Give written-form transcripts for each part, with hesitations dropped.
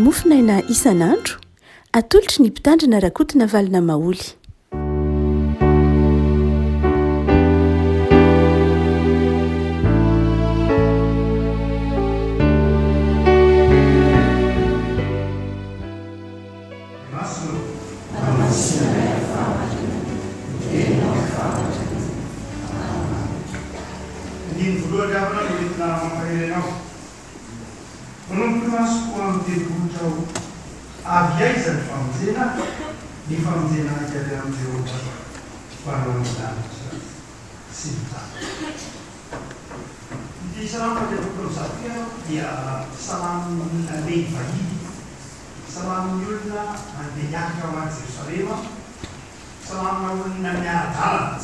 Mofon'aina isan'andro, atolotry ny Mpitandrina Rakotonavalona Maholy. Masina ô, Anamasinanay amin'ny fahamarinana, ny Teninao no fahamarinana. Amen. Andininy voalohany havana no entina mampahery anao. Manompo ny masoko amin'ny tendrombohitra aho. Avy aiza ny famonjena? Ny famonjena ahy avy amin'i Jehovah, Mpanao ny lanitra sy ny tany. Ity salamo 141 ity aloha dia salamon'ny olona lehy vahiny, salamon'ny olona mandeha hiakatra ho any Jerosalema, salamona olona miara-dalana.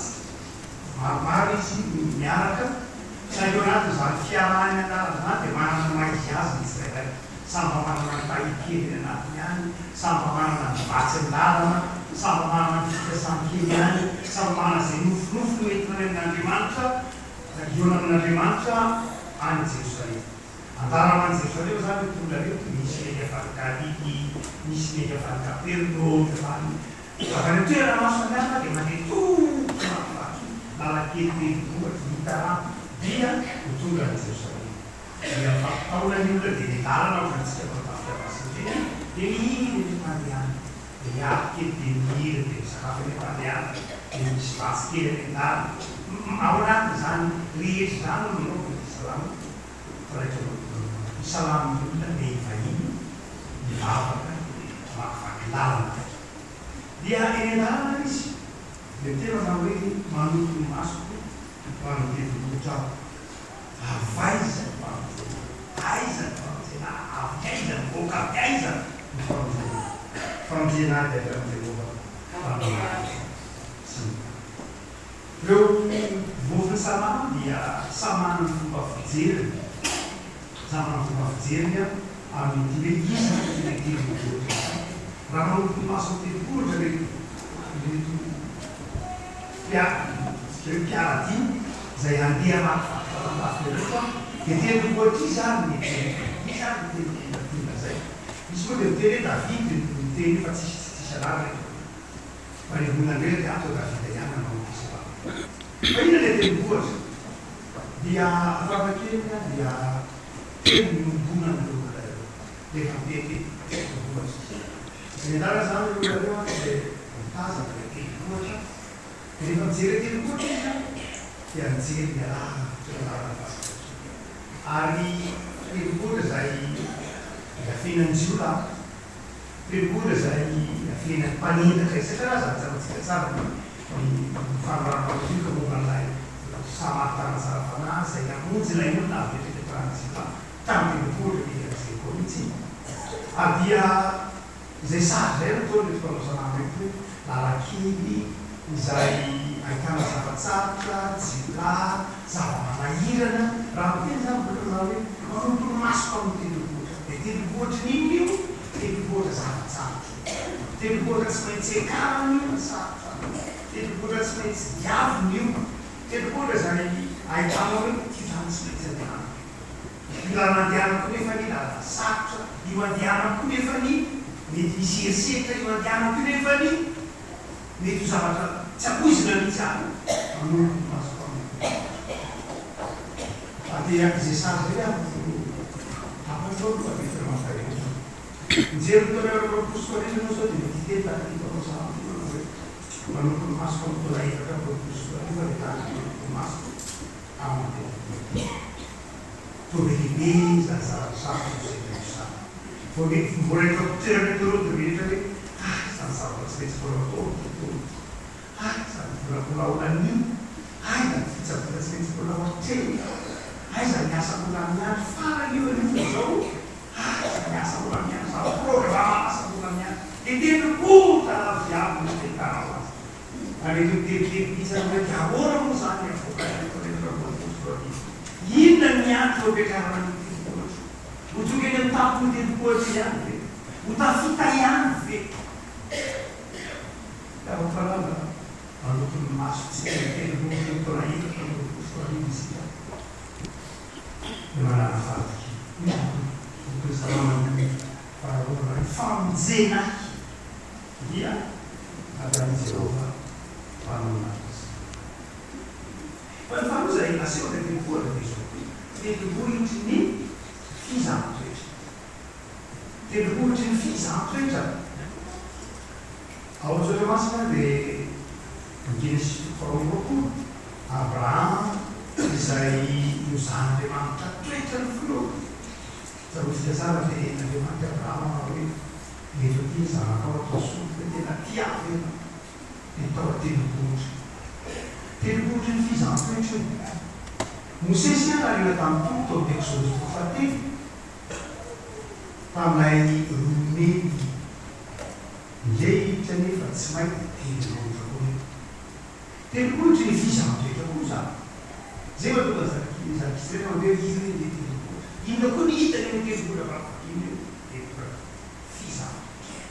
Maromaro izy no miaraka, saingy ao anatin'izany fiarahany an-dalana izany dia manana ny maha izy azy ny tsirairay. Samy mba manana ny tahiry any anatiny any, samy mba manana ny vatsy an-dalana, samy mba manana ny fikasan-kely any, samy mba manana izay nofinofiny ho entina any amin'Andriamanitra, hihaona amin'Andriamanitra any Jerosalema. An-dalana ho any Jerosalema izany ireto olona ireto, nisy mety avy any Galilia, nisy mety avy any Kapernaomy, avy any Avy any an-toerana maro samihafa dia mandeha tongotra mamakivaky lalan-kely tendrombohitra hita rano dia ho tonga any Jerosalema. Dia mifampitaona ny olona dia ny lalana ohatrantsika manao tafika masina ireny dia mihira eny am-pandehanana. Dia miato kely dia mihira dia misakafo eny am-pandehanana dia misy vatsy kely any an-dalana. Ao anatin'izany rehetra izany no nanaovana ity salamo 21 ity. Salamon'ny olona nehivahiny mivavaka mamakivaky lalana. Dia eny an-dalana izy dia miteny manao hoe, Manoto ny masoko ho any an-tendrombohitra aho. Avy aiza ny famonjena? Aiza ny famonjena? Avy aiza? Mivoaka avy aiza ny famonjena? Famonjena ahy dia avy amin'i Jehovah, Mpanao ny lanitra sy ny tany. Ireo vovoky salama dia samy manana ny fomba fijeriny. Samy manana ny fomba fijeriny amin'ity hoe iza no tena tendrombohitra ity. Raha manomboka ny maso amin'ny tendrombohitra ireto ireto mpiara ireo mpiara-dia izay handeha hamakivaky lalandafy ireto dia tendrombohitra iza ary no heverina? Iza ary no tendrombohitra tiany lazaina? Misy moa dia miteny hoe David no niteny io fa tsisy tsy diso anarana eto. Fa ny olona indray dia ato Davida ihany nanao ny fisehoana. Fa inona ilay tendrombohitra? Dia fahafahakeliny dia teny niombonan'ireo olona ireo rehefa mitety tendrombohitra izy. Ny anarana izany ireo olona ireo dia mitazana ilay tendrombohitra. Dia rehefa mijery ilay tendrombohitra izy dia mijery ny alavitra ny lalan'ny Paska. Ary tendrombohitra izay iafenan'ny jiolahy. Tendrombohitra izay iafenan'ny mpanendaka isan-karazany, tsaroantsika tsara ny fanoharana Lioka momba an'ilay Samaritana tsara fanahy izay namonjy ilay olona avy nipetraka tany Jiolahy tamin'ny tendrombohitra teny amin'ny Jeriko mihitsy. Ary dia Izay sary izay no ataon'ireto mpanao salamo ireto hoe lalan-kely izay ahitana zava-tsarotra, jiolahy, zava-manahirana. Raha miteny izany ny olona hoe manompo ny masoko amin'ny tendrombohitra, dia tendrombohitry ny inona io? Tendrombohitra zava-tsarotra io. Tendrombohitra tsy maintsy ekarina io fa sarotra. Tendrombohitra tsy maintsy diavina io. Tendrombohitra izay ahitanao hoe ity izany tsy maintsy andehanako. Io lalana andehanako io nefa anie lalana sarotra, io andehanako io nefa anie mety misy herisetra, io andehanako io nefa anie mety ho zavatra tsy ampoizina mihitsy ary manompo ny masoko aminy. Fa dia izay sary izay ary no hafatrao aloha dia tena mampahery anao. Mijery ny taona 2024 ianao sao dia mety hiteny tahaka ity mpanao salamo ity manao hoe, manompo ny masoko amin'ny taona 2024 aho dia tahaka ny manompo ny masoko amin'ny tena. Toa be dia be izany zavatra sarotra nosedraiko izany. Vao mety mbola eto am-pitoerana eto aloha dia mieritreritra hoe, hay izany zavatra tsy maintsy mbola atao ity taona ity. Hay izany vola mbola ho laniana. Hay izany fitsaboana tsy maintsy mbola ho atrehina. Hay izany asa mbola miandry farany io anefa izao. Hay izany asa mbola miandry, izany programan'asa mbola miandry. Dia tendrombohitra avy avy no ahitanao azy. Ary mety ho miteritery mihitsy ary hoe dia ahoana moa izany ny avoakan'ny taona 2024? Inona ny antony ampiakarana ny tendrombohitra? Ho tonga eny amin'ny tampon'ny tendrombohitra ihany ve? Ho tafita ihany ve? Taom-pahalala, maloto ny masontsika ny tendrombohitry ny taona 2024 isika dia manana fahatokiana. Hoy ny Tompo, Tompon'ny salama ny olona. Faharoa, ny famonjena ahy dia avy amin'i Jehovah Mpanao-lanitra sy ny tany. Fa ny faharoa izay aseho avy amin'ny ohatra dia izao, tendrombohitry ny fizahan-toetra. Tendrombohitry ny fizahan-toetra. Ao amin'ny Soratra Masina dia ny Genesisy toko faharoa amby roapolo, Abrahama izay nozahan'Andriamanitra toetra ny finoany. Tsaroantsika tsara fa tenenin'Andriamanitra i Abrahama manao hoe, Eto aty ny zanakao atao sorona, fa tena tia ahy ve ianao? Dia tao an-tendrombohitra. Tendrombohitry ny fizahan-toetra io. Mosesy ihany narina tamin'ny Tompo tao amin'ny Eksodosy toko fahatelo, tamin'ilay roimemy nilehitra nefa tsy may dia tendrombohitra koa io. Tendrombohitry ny fizahan-toetra koa izany. Izay mahatonga ny zanak'i zanak'Israely manao hoe io anie tendrombohitra. Inona koa ny hitany eo amin'ny tendrombohitra vakivakiana eo? Tendrombohitra fizahan-toetra.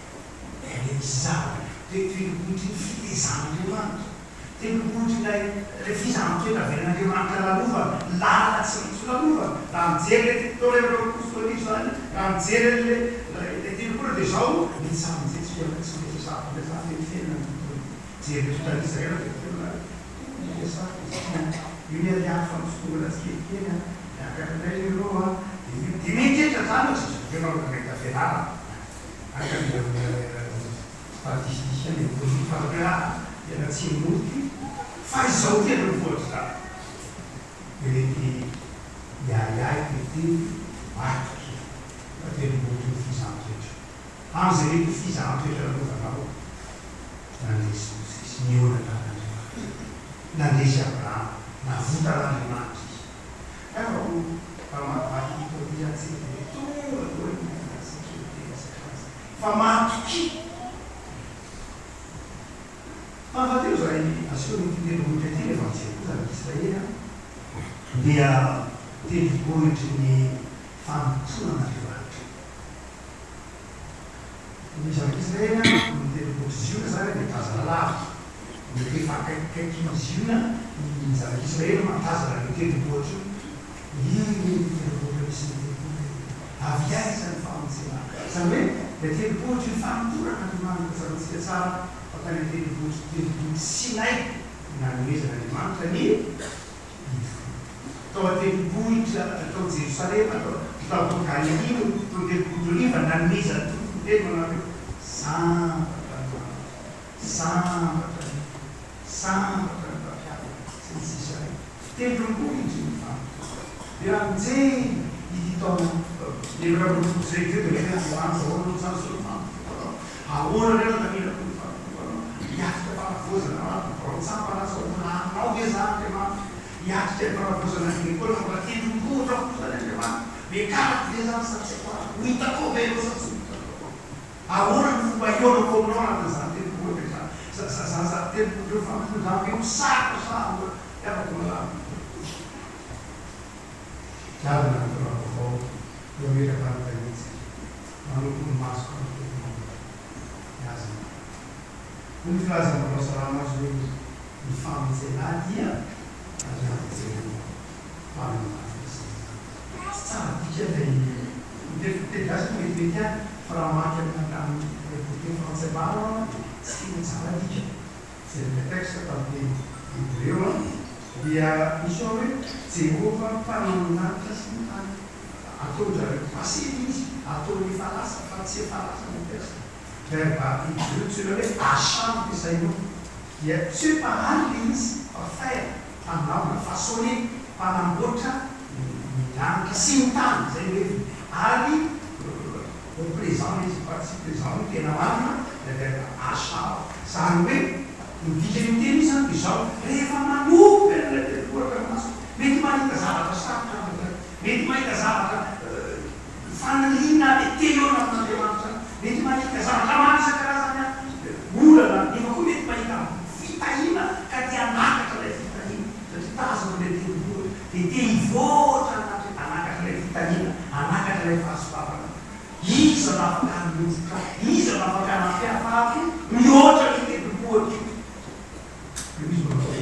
Dia misy zavatra tendrombohitry ny fitezan'Andriamanitra. Tendrombohitry ilay ilay fizahan-toetra avelan'Andriamanitra lalovana, lalana tsy maintsy ho lalovana. Raha mijery ilay tendrombohitra 2024 izany, raha mijery an'ilay ilay tendrombohitra dia izao, mety samy mijery tsika hoe tsy maintsy ho sarotra indray izany ve ny fiainana amin'ity taona ity. Jereo totalise reo dia tena tokony hiresahana izy ity an! Io ny ariary fa misotongana tsikelikely an! Miakatra indray ny euro an! Dia io dia mety etra zany ozy izy avy eo manao mahita fianarana araka ny statisticien ny économie fa hoe ah tena tsy mora ity fa izao ity aloha vohitra zany dia mety hiahiahy tebiteby matoky fa tendrombohitry ny fizaham-toetra Amin'izay mety ho fizahan-toetra lalovanao, nandresy Mosesy, nihaona tamin'Andriamanitra. Nandresy Abrahama, navotan'Andriamanitra izy. Angamba ho mpamakivaky ity taona ity izany isika dia mety tonga daholo ny anatintsika eo tena isan-karazany. Fa matokia! Fahafatelo izay asehon'ity tendrombohitra ity rehefa mijery koa zanak'Israely dia tendrombohitry ny fanompoana an'Andriamanitra. Ny zanak'Israely ny tendrombohitr'i Ziona izany dia tazana lavitra. Mety efa akaikikaikin'i Ziona ny zanak'Israely mahatazana an'io tendrombohitra io. Io ny tendrombohitra misy ny tempoly io. Avy aiza ny famonjena? Izany hoe ilay tendrombohitry ny fanompoana an'Andriamanitra. Tsaroantsika tsara fa tany an-tendrombohitry tendrombohitr'i Sinay no nanomezan'Andriamanitra ny Didy folo. Tao an-tendrombohitra tao Jerosalema, tao tao Galilia no tao an-tendrombohitra Oliva nanomezan'ny Tompo ny teny manao hoe, Sambatra ny mahantra, sambatra ny sambatra ny mpampihavana, sy ny sisa rehetra. Tendrombohitry ny fanompoana. Dia raha mijery ity taona 2024 ity dia mety hoe Andriamanitra ahoana no izany izao ny fanompoanao? Ahoana indray no andaminako ny fanompoanao? Hiatrika fanavaozana aho, birao-tsampana aza ho laninao ve za Andriamanitra? Hiatrika ny fanavaozana ny lekôly fa mbola tendrombohitra fotsiny Andriamanitra. Miakarako ve zany sa tsy akoarako? Ho hitako ao ve ianao sa tsy ho hitako ao? Ahoana no fomba hihaonako aminao anatin'izany tendrombohitra izany? Za, za, za, za, tendrombohitra io fanompoana izany ve ho sarotra sa ahoana? Hiavaka malala. Hiavana ny taona vaovao eo ametra-panontaniantsika. Manompo ny masoko ny tomponao. Mihaza ny Hoy ny filazan'ny mpanao salamo azy hoe, Ny famonjena ahy dia avy amin'i Jehovah, Mpanao lanitra sy ny tany. Tsy tsara dika ilay miteny teny gasy moa metimety ihany, fa raha mamaky amin'ny amin'ny boky teny frantsay maro aho dia tsy tena tsara dika. Jereo ilay texte tamin'ny teny hebreo dia misy ao hoe Jehovah Mpanao ny lanitra sy ny tany. Ataon-dry zareo passé ilay izy, ataony efa lasa fa tsy efa lasa ilay texte. Verbe hébreu antsoina hoe achat no ampiasaina eo dia tsy hoe mpahary ilay izy fa faire, mpanaona, façonner, mpanamboatra ny lanitra sy ny tany, izay no heviny, ary au présent ilay izy, participe présent no tena marina, ilay verbe achat ao. Izany hoe ny dikan'io teny io izany dia izao, rehefa manomboka an'ilay tendrombohitra ny masoko, mety mahita zavatra sarotra aho indraindray, mety mahita zavatra Faniriana te hihaona amin'Andriamanitra, mety mahita zavatra maro isan-karazany aho, olana, nefa koa mety mahita fitahiana ka te hanakatra ilay fitahiana, satria tazana ilay tendrombohitra, dia te hivoatra hanatri, hanakatra ilay fitahiana, hanakatra ilay fahasoavana. Iza no afaka hanolotra ahy? Iza no afaka hanampy ahy ahafahako mihoatra an'io tendrombohitra io? Io izy manao hoe,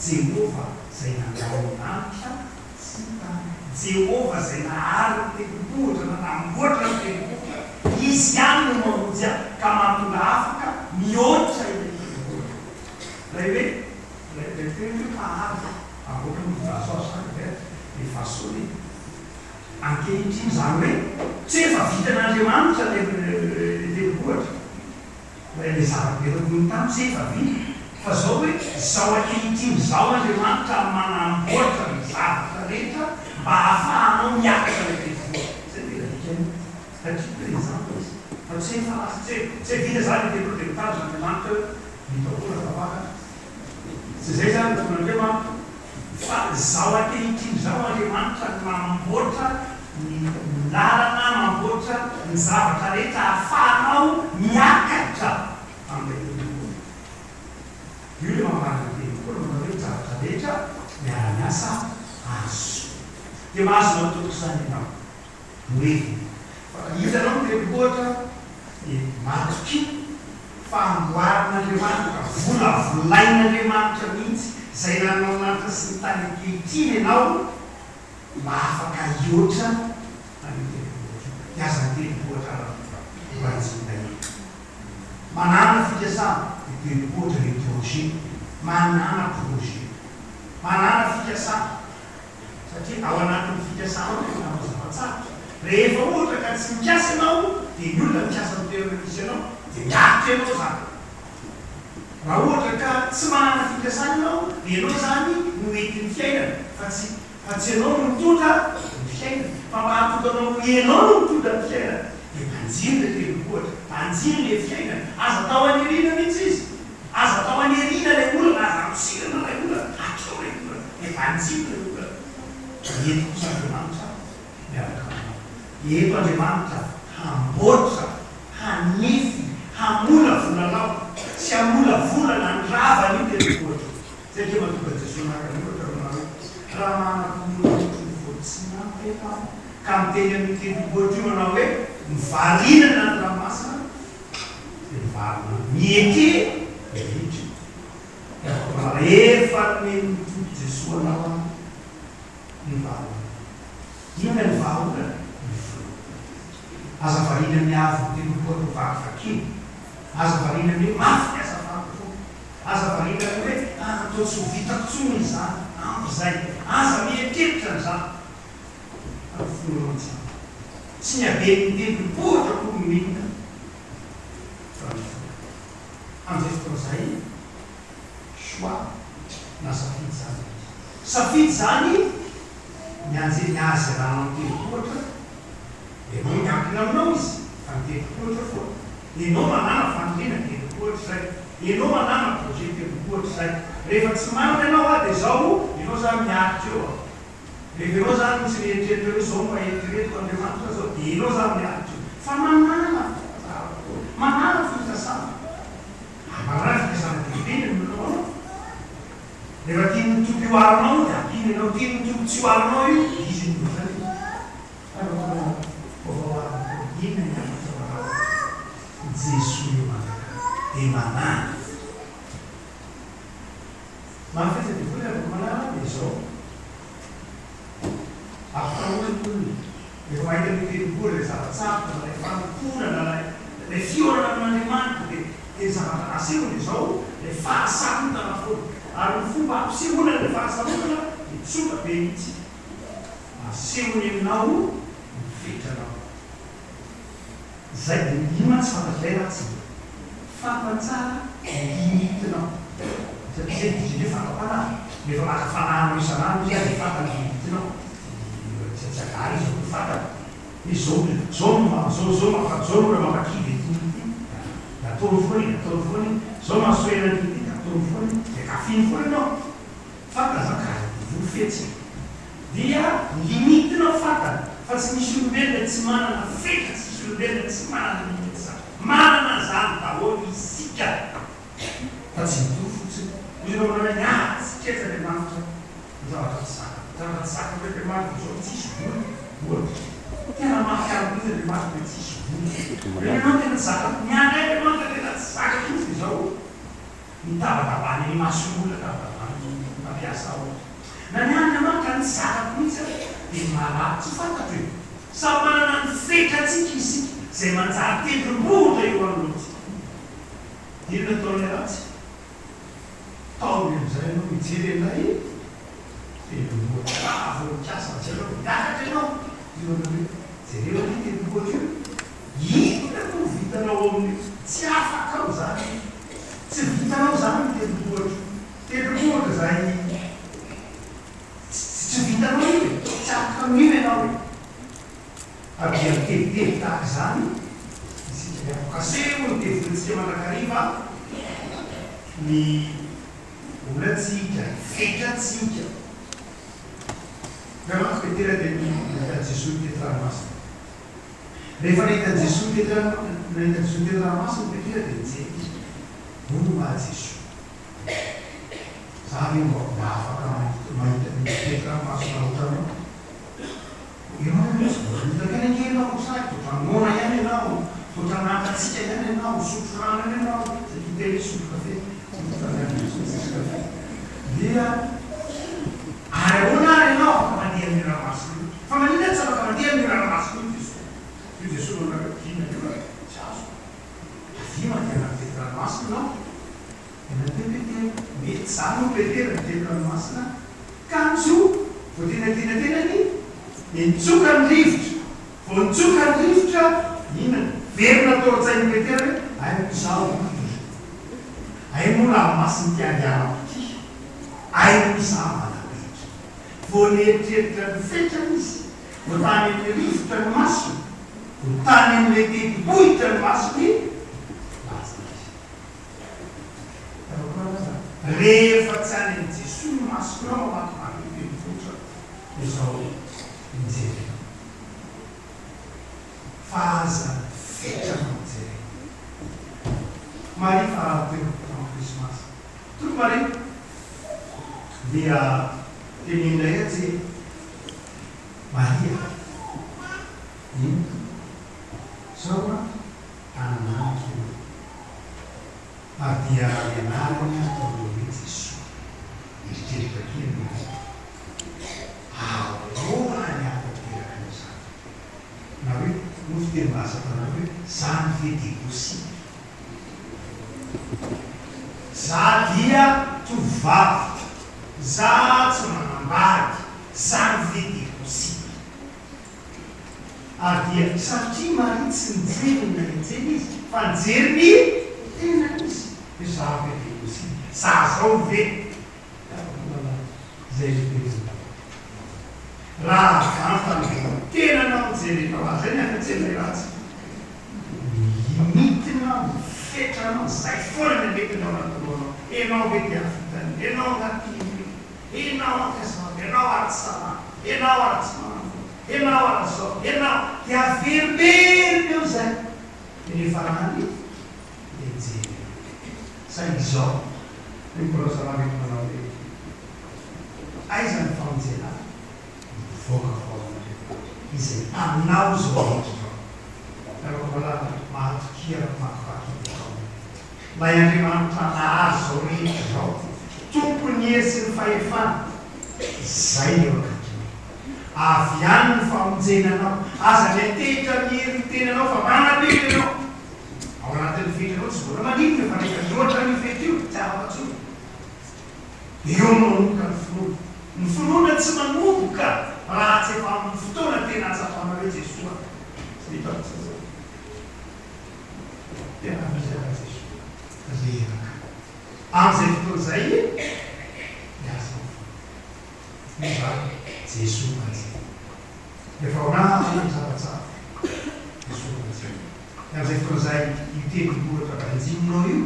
Jehovah izay nandao ny lanitra sy ny tany. Jehovah izay nahary ny tendrombohitra na namboatra ny tendrombohitra. Izy ihany no mamonjy ahy ka mahatonga afaka mihoatra ilay tendrombohitra. Ilay hoe, ilay ilay teny hoe mpahary avoakan'ny vazo azo izany ve dia vasoana e? Ankehitriny izany hoe tsy hoe efa vitan'Andriamanitra ilay ilay tendrombohitra. Ilay ilay zava-be tokony tany tsy efa vita fa zao hoe zao ankehitriny zao Andriamanitra manamboatra ny zavatra rehetra mba hahafahanao miakatra ilay tendrombohitra. Zay no tena dikany satria présent izy fa tsy hoe efa lasa tsy hoe tsy hoe vita zany ny tendrombohitra dia mitandrina Andriamanitra hoe vita foana tapakatra. Tsy izay zany ny ton'Andriamanitra. Fa izao ankehitriny izao Andriamanitra no mamboatra ny lalana, mamboatra ny zavatra rehetra ahafahanao miakatra amin'ilay tendrombohitra. Io ilay mamarana ny teniny koa manao hoe ny zavatra rehetra miara-miasa ahasoa. Dia mahazo matoky izany ianao. No heviny. Fa raha hitanao ny tendrombohitra dia matokia fa amboarin'Andriamanitra, volavolain'Andriamanitra mihitsy izay nanao ny lanitra sy ny tany ankehitriny ianao mba afaka hihoatra an'io tendrombohitra io. Dia aza ny tendrombohitra ara banjinina eto. Manàna fikasana, dia tendrombohitra le projet. Manàna projet. Manàna fikasana. Satria ao anatin'ny fikasanao no ahitanao zava-tsarotra. Rehefa ohatra ka tsy mikasa ianao dia ny olona mikasa amin'ny toerana misy anao dia miaritra ianao izany. Raha ohatra ka tsy manana fikasana ianao dia ianao izany no entin'ny fiainana fa tsy fa tsy ianao no mitondra ny fiainana. Fa mba hahatonga anao ho ianao no mitondra ny fiainana dia banjino ilay tendrombohitra, banjino ilay fiainana. Aza atao aniriana mihitsy izy. Aza atao aniriana ilay olana, aza andosirana ilay olana, hatreo ilay olana. Dia banjino ilay olana. Eto kosa Andriamanitra miaraka aminao. Eto Andriamanitra hamboatra, hanefy, hamolavola anao. Tsy hamolavola na ny rava an'io tendrombohitra io. Izay ange mahatonga an'i Jesoa naka ny ohatra manao hoe, Raha manam-pinoana ohatry ny voatsinanto eto aho, ka miteny amin'io tendrombohitra io manao hoe, Mivarina anaty ranomasina, dia mivarina. Mieke, dia miditra. Rehefa nomen'ny Tompo Jesoa anao aho ny vahaolana. Inona ny vahaolana? Ny finoana. Aza variana amin'ny haavon'ny tendrombohitra ho vakivakiana. Aza variana amin'ny hoe mafy ny asa fanompoana. Aza variana amin'ny hoe ah toa tsy ho vitako intsony izany, ampy izay. Aza mieritreritra an'izany. Fa ny finoanao no tsara. Tsy ny haben'ny tendrombohitra akory no inona fa ny finoana. Amin'izay fotoana izay, choix na safidy izany ilay izy. Safidy izany ny anjely azy rano amin'ny tendrombohitra, ianao miankina aminao izy fa ny tendrombohitra foana. Ianao manana faniriana tendrombohitra izay, ianao manana projet tendrombohitra izay. Rehefa tsy manana ianao a dia izao, ianao izany miaritra eo a. Rehefa ianao izany tsy mieritreritra hoe izao no mba eritreretiko Andriamanitra izao dia ianao izany miaritra eo. Fa manana fitazara-potoana, manana fikasana. Ary manana fikasana lehibe ny olona manao. Rehefa tian'ny Tompo hihoarinao dia ampiany ianao, tian'ny Tompo tsy hihoarinao io dia izy no mihoatra an'io. Fa rehefa tonga vaovao arina foana, inona ny hafatra ho anao? Jesoa eo mandrakariva dia manana. Mahafetsy devoly avy manana dia izao. Ampitahoriny ny olona. Rehefa mahita an'io tendrombohitra ilay zava-tsarotra na ilay fanompoana na ilay ilay fihaonana amin'Andriamanitra dia dia ny zavatra asehony dia izao, ilay fahasarotana foana. Ary ny fomba ampisehoana an'ilay fahasarotana dia tsotra be mihitsy. Asehony aminao ny fetranao. Zay dia io mantsy fantatr'ilay ratsy e! Fantany tsara ny limite-nao. Satria zay dikany hoe fakam-panahy. Rehefa maka fanahy anao isan'andro izy dia fantany ny limite-nao. Tsy tsy adala izy akory fantany hoe zao zao no ma zao zao mampa zao no mora mampakivy ity olona ity. Dia ataony foana e, ataony foana e. Zao mahasohena an'ity ity dia ataony foana e. Dia kafiny foana ianao. Fantany zany karazana devoly fetsy e! Dia limite nao fantany fa tsy misy olombelona tsy manana fetra tsisy olombelona tsy manana limite zany. Manana an'izany daholo isika fa tsy mitovy fotsiny. Hoy ianao manao hoe ny ahy tsy ketsa Andriamanitra ny zavatra tsy zakako. Zavatra tsy zakako Andriamanitra izao tsisy vola ohatra. Tena mafy amiko mihitsy Andriamanitra hoe tsisy vola. Hoe ny anao tena tsy zakako. Ny anay Andriamanitra tena tsy zakako mihitsy izao. Nitabatabana eny imason'olona tabatabana mpampiasa ao. Na ny ahy Andriamanitra ny tsy zakako mihitsy aho dia marary tsy fantatro e! Samy manana ny fetrantsika isika. Izay manjary tendrombohitra eo anoloantsika. Inona ataon'ilay ratsy? Taominy amin'izay ianao mijery an'ilay tendrombohitra. Raha vao mikasa mijery ianao, miakatra ianao, dia manao hoe, Jereo anie io tendrombohitra io. Inona no vitanao amin'io? Tsy afakao izany. Tsy vitanao izany ny tendrombohitra. Tendrombohitra izay tsy vitanao io e. Tsy afaka amin'io ianao e. Ary dia mitebiteby tahaka izany isika. Dia aseho ny devolintsika mandrakariva ny olantsika, ny fetrantsika. Nga mantsy Petera dia nahita an'i Jesoa nitety ranomasina. Rehefa nahita an'i Jesoa nitety nahita an'i Jesoa nitety ranomasina i Petera dia nijery izy. Momba Jesoa. Za ve mba afaka mahita mitety ranomasina ohatranao? Ianao aloha tsy mbola nitaka ihany ange ianao ry sahy, toa noana ihany ianao, toa nangatsiaka ihany ianao, misotro rano ihany ianao, izay hiteny hoe hisotro kafe, tsy misotro kafe. Dia ary ahoana ary ianao afaka mandeha amin'io ranomasina io? Fa maninona tsy afaka mandeha amin'io ranomasina io Jesoa? Io Jesoa manao hoe inona io e? Tsy azoko. Avia mandeha anaty ranomasina ianao. Dia nandeha Petera. Mety izany hoy Petera nitety ranomasina, kanjo vao teny antenatenany dia nitsoka ny rivotra. Vao nitsoka ny rivotra, inona? Niverina tao an-tsain'i Petera hoe, Hay moa izaho ory. Hay moa ranomasina ity andehanako ity. Hay moa izaho manam-petra. Vao nieritreritra ny fetrany izy, vao tany amin'ny rivotra ny masony, vao tany amin'ilay tendrombohitra ny masony, latsaka izy. Rehefa tsy any amin'i Jesoa ny masonao mamakivaky ny tendrombohitra dia izao mijery anao. Fa aza mifetra anao mijery. Maria farany teo tamin'ny Krismasy. Tompo Maria dia teneninay atsy Maria inona zao an? Mpaminaniko io. Ary dia ny anarany ataonao hoe Jesoa. Eritreritra kely Maria. Ahoana ny hahatanteraka an'izany? Na hoe, moa fiteny mahazatra anareo hoe, zany ve dia possible? Za dia tovovavy, za tsy manambady, zany ve dia possible? Ary dia satria Maria tsy nijery ny nahenjeny izy fa nijery ny tenany izy hoe za ve dia possible, za zao ve izay heverina. Raha vantany vao ny tenanao no jerenao, ary izay ny hafatsen'ilay ratsy, ny limite-nao, ny fetranao, izay foana ny aretina ao anatin'ny lohanao, enao ve dia hahavita an'io, enao angaha tia an'io. Enao akia zao, enao ary tsy salama, enao ary tsy manam-bola, enao ary zao, enao, dia averimberina eo izay, dia rehefa lany dia mijery eo. Saingy izao, hoy ny mpanao salamo eto manao hoe, Aiza ny famonjena ahy? Mivoaka avy ao amin'Andriamanitra, izay Mpanao izao rehetra izao. Nareo malala, mahatokia mamakivaky ity taona ity. Ilay Andriamanitra nahary izao rehetra izao, Tompon'ny hery sy ny fahefana, izay no eo akaikinao. Avy any ny famonjena anao. Aza miantehitra amin'ny herin'ny tenanao fa manam-petra ianao. Ao anatin'ny fetranao tsy mbola maninona fa rehefa mihoatra an'io fetra io, tsy afaka intsony. Eo no manomboka ny finoana. Ny finoana tsy manomboka raha tsy efa amin'ny fotoana tena ahatsapana hoe Jesoa tsy mety afa-tsy izao. Tena misy an'i Jesoa reraka. Amin'izay fotoana izay miasa ny finoana. Noho izany, Jesoa Mpanjaka. Rehefa ao anaty ny zava-tsarotra, Jesoa Mpanjaka. Dia amin'izay fotoana izay io tendrombohitra banjininao io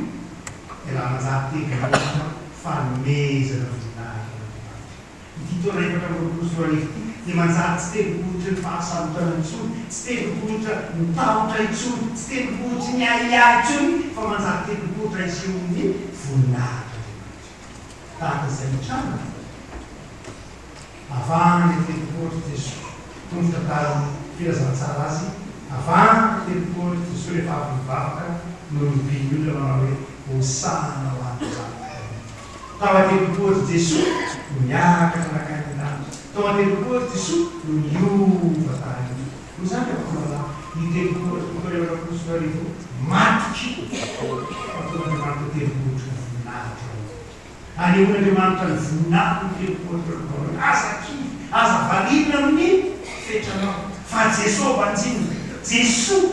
dia raha manjary tendrombohitra fanomezana voninahitra an'Andriamanitra. Ity taona 2024 ity dia manjary tsy tendrombohitry ny fahasarotana intsony, tsy tendrombohitra ny tahotra intsony, tsy tendrombohitry ny ahiahy intsony fa manjary tendrombohitra isehoan'ny voninahitr'Andriamanitra. Tahaka izay mitranga, avahana ny tendrombohitr'i Jesoa, hoy ny tantaran'ny filazantsara azy, avahana ny tendrombohitr'i Jesoa rehefa avy nivavaka no nobihin'ny olona manao hoe, Hosana ho an'ny Zanak'i Davida. Tao an-tendrombohitr'i Jesoa no niakatra nankany an-danitra. Tao an-tendrombohitr'i Jesoa no niova tany. Noho izany ry havako malala, Io tendrombohitra taona 2040 io, matoky fa ataon'Andriamanitra tendrombohitry ny voninahitra io. Anehoan'Andriamanitra ny voninahiny ny tendrombohitra Libanona. Aza kivy, aza variana amin'ny fetranao, fa Jesoa banjinina. Jesoa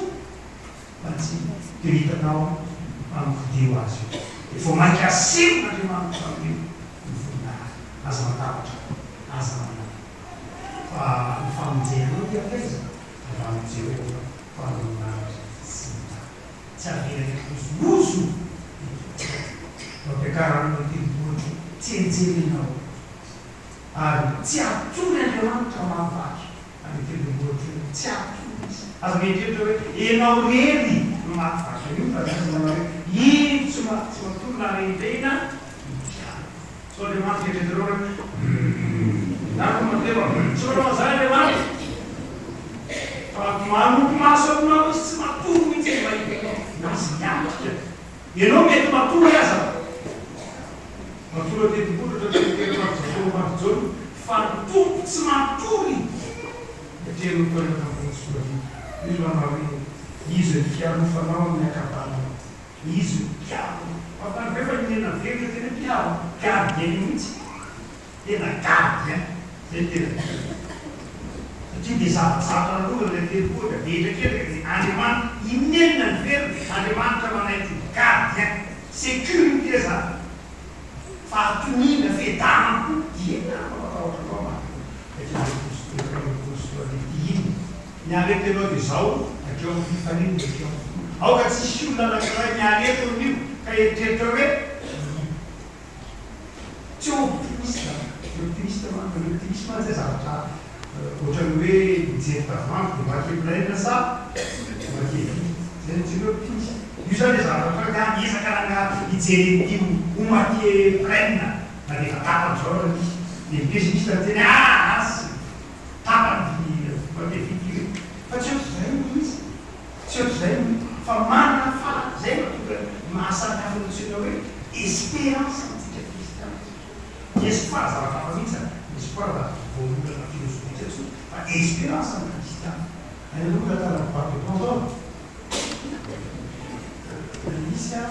banjinina. Dia hitanao amin'ny video azy io. Dia vao mainka asehon'Andriamanitra amin'io ny voninahiny. Aza matahotra, aza manahy. Fa ny famonjenao dia avy aiza? Avy amin'i Jehovah, Mpamoron'Andro sy ny tany. Tsy avelany hikozohozo ny toetrao. Mampiakara ny tendrombohitro tsentserinao, ary tsy hatory Andriamanitra mahavaky an'io tendrombohitra io. Tsy hatory Izy. Aza mieritreritra hoe ianao irery no mahavaky an'io, fa misy manao hoe, Iny tsy tsy matory na rendrena ny mpianany. Sao Andriamanitra eritreretinareo hoe humm na koa mandeha humm tsy manao an'izany Andriamanitra fa manopy maso aminao izy tsy matory mihitsy izy mahita anao na izy miatrika ianao mety matory aza matory an-tendrombohitra ohatran'ny teny tenin'i Jakoba Jaona fa ny Tompo tsy matory Atrehin'ny taona tamin'ny 2010 izy manao hoe izy ny fialofanao amin'ny ankavanana. Izy no mpiaro. Mahafinaritra be fa iniana velona tena hoe mpiaro, gardien mihitsy. Tena gardien, zay no tena dikany. Satria dia zava-tsarotra lalova ilay teny ohatra, dia hetraketraka dia Andriamanitra, inenina ny velona, Andriamanitra manaiky ho gardien, sécurité zany. Fahatoniana, fiadanam-po, inona no mampatahotra anao Marco? Ety inona? Miala eto ianao dia izao, hatreo amin'ny fifaliana dia hatreo amin'ny finoana. Aoka tsy hisy olona anankiray miala eto amin'io ka hieritreritra hoe tsy optimiste. Ny optimiste manko, ny optimisme mantsy zay zavatra ohatran'ny hoe mijery tavoahangy dia moitié pleine sa moitié vide. Zay no antsoina hoe optimiste. Io izany ilay zavatra hoe angaha miezaka rangaha hijery an'ity ho moitié pleine na dia efa tapany izao ary izy. Dia ny pessimiste miteny hoe ah asa. Tapany ity moitié vide io e! Fa tsy ohatr'izay mihitsy, tsy ohatr'izay mihitsy fa manana farak'izay mahatonga ny mahasamihafa ny antsoina hoe espérance amintsika kristiana. Ny espoir zavatra hafa mihitsy an! Ny espoir zavatra voaolana filozofika tsotra fa espérance ny kristiana. Any aloha tantaran'ny boite de Pandore. Nisy an,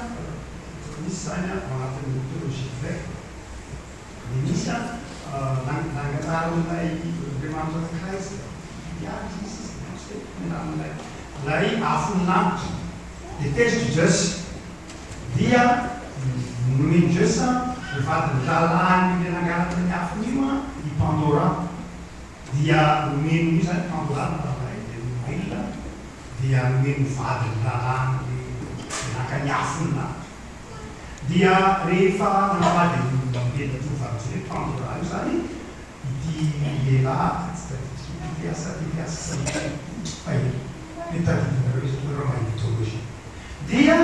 nisy izany an, ao anatin'ny mythologie grecque. Dia nisy an, nangatarin'ilay Andriamanitra anankiray izy, Hiary izy izy, tsy haiko ny anaran'ilay, ilay afon'ny lanitra. Dia tezitra i Zeus. Dia nomen'i Zeus ny vadin'ny rahalahiny ilay nangalatra ny afony io an, i Pandora. Dia nomeny io izany Pandora no rahalahin'ilay olombelona, dia nomeny ho vadin'ny rahalahiny ilay naka ny afon'ny lanitra. Dia rehefa nanambady an'io olombelona tovovavy antsoina hoe Pandora io izany ity lehilahy, tsy tadidiko Pythias sa Pythias sa inona fa eny, mety tadidinareo izy nareo mahay mythologie. Dia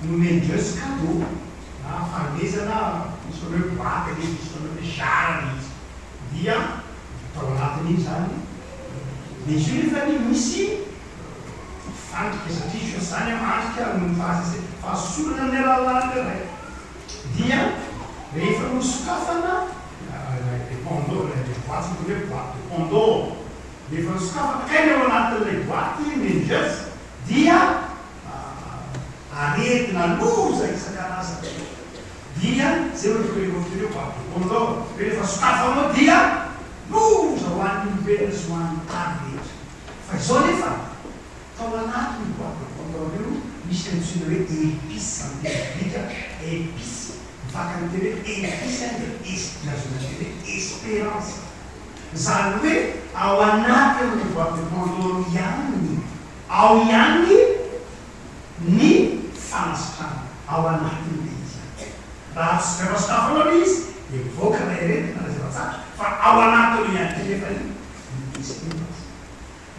nomen'i Zeus cadeau na fanomezana, misy manao hoe boite ilay izy, misy manao hoe jarre ilay izy. Dia tao anatin'iny izany, dia izy io nefany misy Fandrika satria izy io zany mandrika noho ny fahasosorana amin'ny alalan'ny Ray. Dia rehefa nosokafana ilay le Pandore, ilay boite ny hoe boite de Pandore, rehefa nosokafana kay ny ao anatin'ilay boite Menges dia aretina loza isan-karazany. Dia zay no tokony rehefa miteny hoe boite de Pandore, hoe rehefa sokafanao dia loza ho an'ny olombelona sy ho an'ny tany rehetra. Fa izao anefa, tao anatin'io boite de Pandore io misy ny antsoina hoe épice amin'ny teny grika, épice, ny fakan'ny teny hoe épice dia es, nahazoana ny teny hoe espérance. Izany hoe ao anatin'ilay boite de Pandore io ihany, ao ihany ny fanasitranana, ao anatin'ilay izy ihany. Raha tsy rehefa sokafanao ilay izy dia mivoaka ilay aretina, ilay zava-tsarotra, fa ao anatin'io ihany koa nefa ny Ny espérance.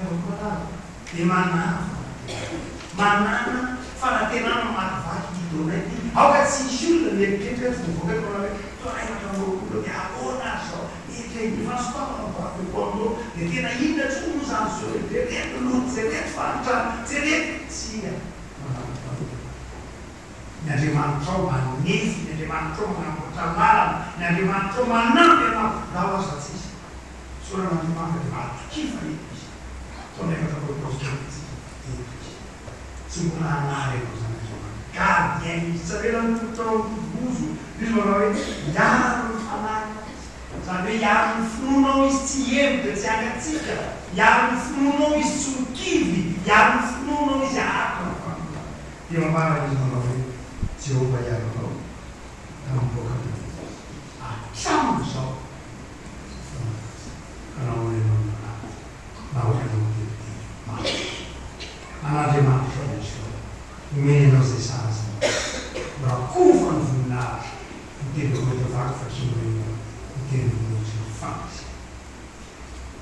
Rakotomalala dia manana fanantenana. Manana fanantenana mamakivaky ity taona ity. Aoka tsy hisy olona mieritreritra tsy mivoaka eto manao hoe taona 24 dia ahoana ary izao? Mieritreritra efa nisokafana ny boite de Pandore dia tena inona intsony moa izany izao e? Jereto loto, jereto fahantrana, jereto. Tsia, manana fanantenana. Ny Andriamanitrao manefy, ny Andriamanitrao manamboatra lalana, ny Andriamanitrao manampy anao na ao aza tsisy. Isaorana Andriamanitra dia matokia fa eto Izy. Taona 2024 isika. Hevitra. Tsy mbola hanary anao izany Andriamanitra. Gardien izy. Tsy avelany ny tongotrao hikozokozo. Izy manao hoe, hiaro ny fanahinao izy. Izany hoe hiaro ny finoanao izy tsy hihemotra, tsy hangatsiaka. Hiaro ny finoanao izy tsy ho kivy. Hiaro ny finoanao izy haharitra ny fanompoana. Dia mambarany izy manao hoe, Jehovah hiaro anao tamin'ny mivoaka avy any Egypta. Hatramin'izao fotoana izao. Ka nahoana ianao no manahy? Nahoana ianao no tebiteby mafy? An'Andriamanitra ao izy ireo. Omeny anao izay sahaza anao. Rakofa ny voninahitra, ny tendrombohitra vaky vakianao ianao, ny tendrombohitry ny fandresena.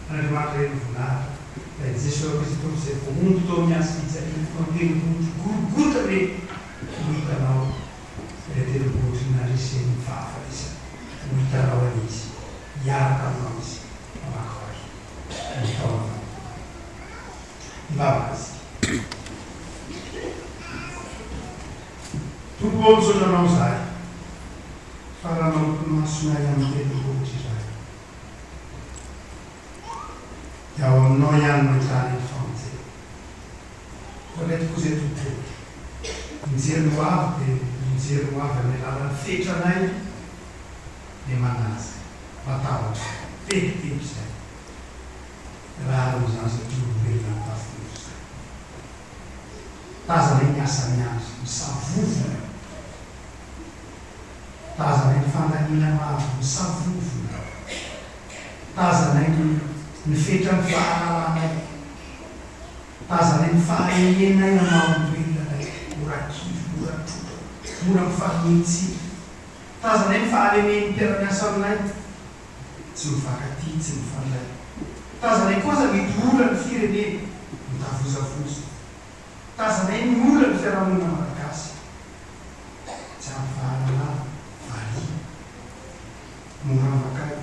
An'Andriamanitra ireny voninahitra, ilay Jesoa Kristy Tompo izay voahombo tao amin'ny hazo fijaliana tao an-tendrombohitr'i Golgota ve ho hitanao ilay tendrombohitry ny nandresen'ny fahafatesana? Ho hitanao anie izy, hiaraka aminao izy hamakivaky ny taona fanompoana. Hivavaka isika. Tompo ô, misaotra Anao izahay fa raha manompo ny masonay amin'ny tendrombohitra izahay, dia ao Aminao ihany no ahitana ny famonjena. Koa tokoa izay Tompo ô, mijery ny ho avy dia mijery ny ho avy amin'ny alalan'ny fetranay dia manaja, matahotra, tebiteby izahay. Rariny izany satria olombelona nitafy nofo izany. Tazanay ny asa miandry, misavovona. Tazanay ny fandaniana maro, misavovona. Tazanay ny ny fetran'ny fahalalanay. Tazanay ny fahalemenay amin'ny maha olombelona anay, mora kivy, mora trotraka, mora mifanitsy. Tazanay ny fahalemen'ny mpiara-miasa aminay. Tsy mifankatia, tsy mifandray. Tazanay koa aza mety olan'ny firenena, mitavozavoza. Tazanay ny olan'ny fiarahamonina malagasy. Tsy ampy fahalalana, variana. Mora makay.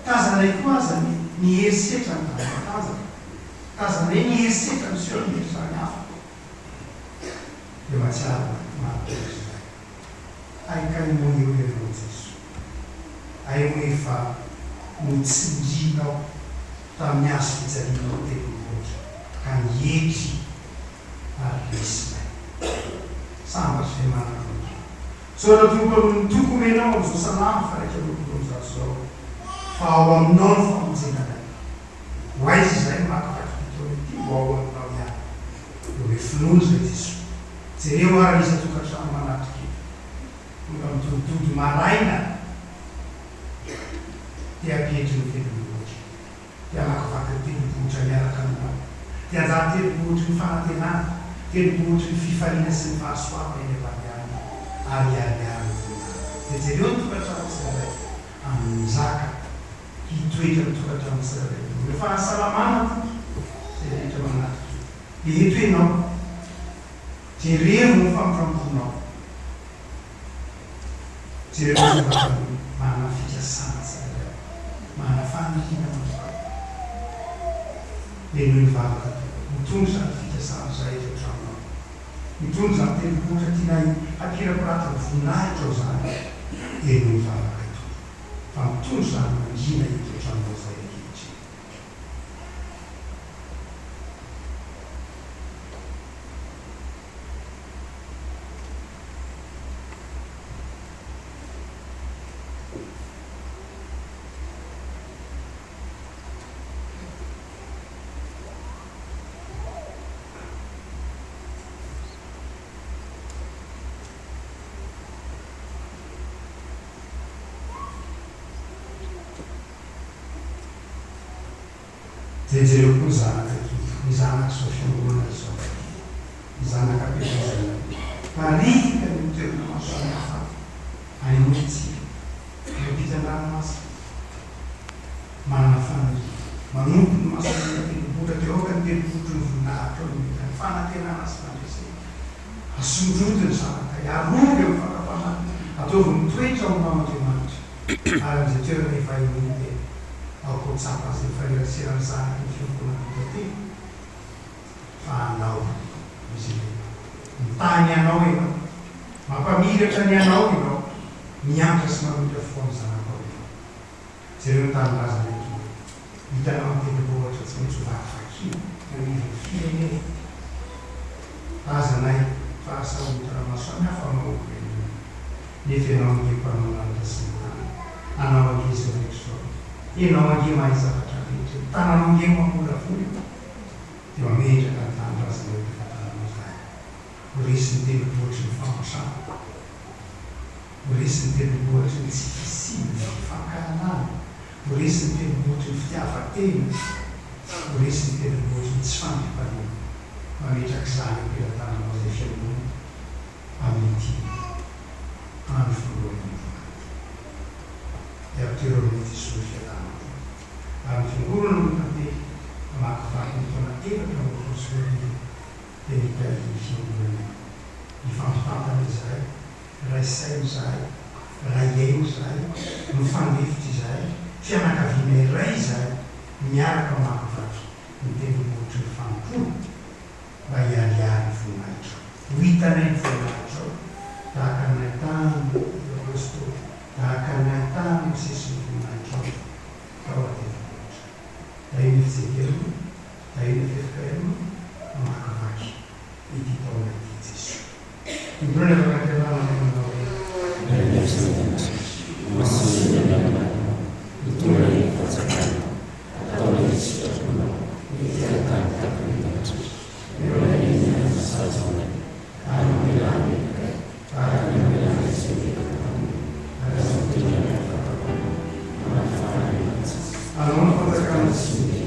Tazanay koa aza ny ny herisetra mitady matanjaka. Tazanay ny herisetra miseho amin'ny hery samihafa. Dia mahatsiaro maha-toetra izahay. Hay kay moa eo ianao Jeso. Hay moa efa notsindrinao tamin'ny hazo fijalianao tendrombohitra ka nietry ary resinay. Sambatra izay manana anao Tompo. Misaotra Tompo noho ny toky omenao amin'izao salamo faha 121 izao fa ao aminao ny famonjena anay. Ho aiza izahay mamakivaky ity taona ity ho ao aminao ihany. Omeo finoana izay Jesoa. Jereo ary ny isan-tokantrano manatrika eto. Tonga midodidody maraina te hampietry ny tendrombohitra, te hamakivaky ny tendrombohitra miaraka aminao. Te hanjary tendrombohitry ny fanantenana, tendrombohitry ny fifaliana sy ny fahasoavana eny am-pandehanana ary hiharihary ny voninahiny. Dia jereo ny tokantrano tsirairay amin'ny zaka hitoetra ny tokantrano tsirairay. Omeo fahasalamana Tompo izay rehetra manatrika eto. Dia eto ianao. Jereo ny famindram-ponao. Jereo ny zavatra manana fikasana tsirairay, manana faniriana manokana. Henoy ny vavaka Tompo. Mitondra izany fikasana izay eto an-tranonao. Mitondra izany tendrombohitra tianay hampirapiratra ny voninahitrao izany. Henoy ny vavakay Tompo. Fa mitondra izany mangina eto an-tranonao izay ankehitriny. Dia jereo koa ny zanaka Tompo, ny zanak'izao fiangonana izao, ny zanaka am-pielezana, miparitaka any amin'ny toerana maro samihafa any amorontsika, any ampitan-dranomasina, manana faniriana, manompo ny mason'ny tendrombohitra, dia aoka ny tendrombohitry ny voninahitrao no hahitany fanantenana sy fandresena. Asondroty ny zanakay, arovy amin'ny fakam-panahy, ataovy mitoetra ao aminao Andriamanitra. Ary amin'izay toerana ivahiniany dia aoka ho tsapa azy ny faneraseran'ny zanaky ny fiangonana mpitantely fa anao izy ireo. Mitahy ny anao ianao. Mampamiratra ny anao ianao. Miantra sy mamindra fo amin'ny zanakao ianao. Jereo ny tanindrazana eto. Hitanao ny tendrombohitra tsy maintsy ho vakivakiana eo anivon'ny firenena. Tazanay fa asahotra samihafa maha olombelona, nefa Ianao ange Mpanao lanitra sy ny tany. Anao ange izao rehetra izao. Ianao ange mahay zavatra rehetra e. Tananao ange mamolavola e. Dia mametraka ny tanindrazana eo am-pelatananao izahay. Ho resin'ny tendrombohitry ny fahantrana. Ho resin'ny tendrombohitry ny tsy fisiana, ny fankahalana. Ho resin'ny tendrombohitry ny fitiavan-tena. Ho resin'ny tendrombohitry ny tsy fandriampahalemana. Mametraka izany eo am-pelatananao izay fiangonana amin'ity andro voalohany androany ity. Dia ampitero aminay Jesoa ny fiadananao. Ary ny fiangonana no tantely hamakivaky ny taona 2024 dia nitahiry ny fiangonanay. Nifampitantana izahay, iray saina izahay, iray aina izahay, mifandefitra izahay, fianakaviana iray izahay, miaraka mamakivaky ny tendrombohitry ny fanompoana mba hiharihary ny voninahitrao. Ho hitanay ny voninahitrao, tahaka ny nahitany ireo Apostoly, tahaka ny nahitany Mosesy ny voninahitrao tao an-tendrombohitra. Tahio ny FJKM, tahio ny ffkm, mamakivaky ity taona ity Jesoa. Indroa ny afaka anterana anay manao hoe. Ray izay any an-danitra, homasina ny anaranao, hitondra ny fanjakanao, ataonay ny sitraponao, ety an-tany tahaka ny an-danitra. Omeo anay ny hanina sahaza anay, ary mamelà ny helokay, tahaka ny namelanay izay meloka taminay, ary aza miteny anay amin'ny fahatabana, fa manafaha anay amin'ny ratsy. Anao ny fanjakana sy ny.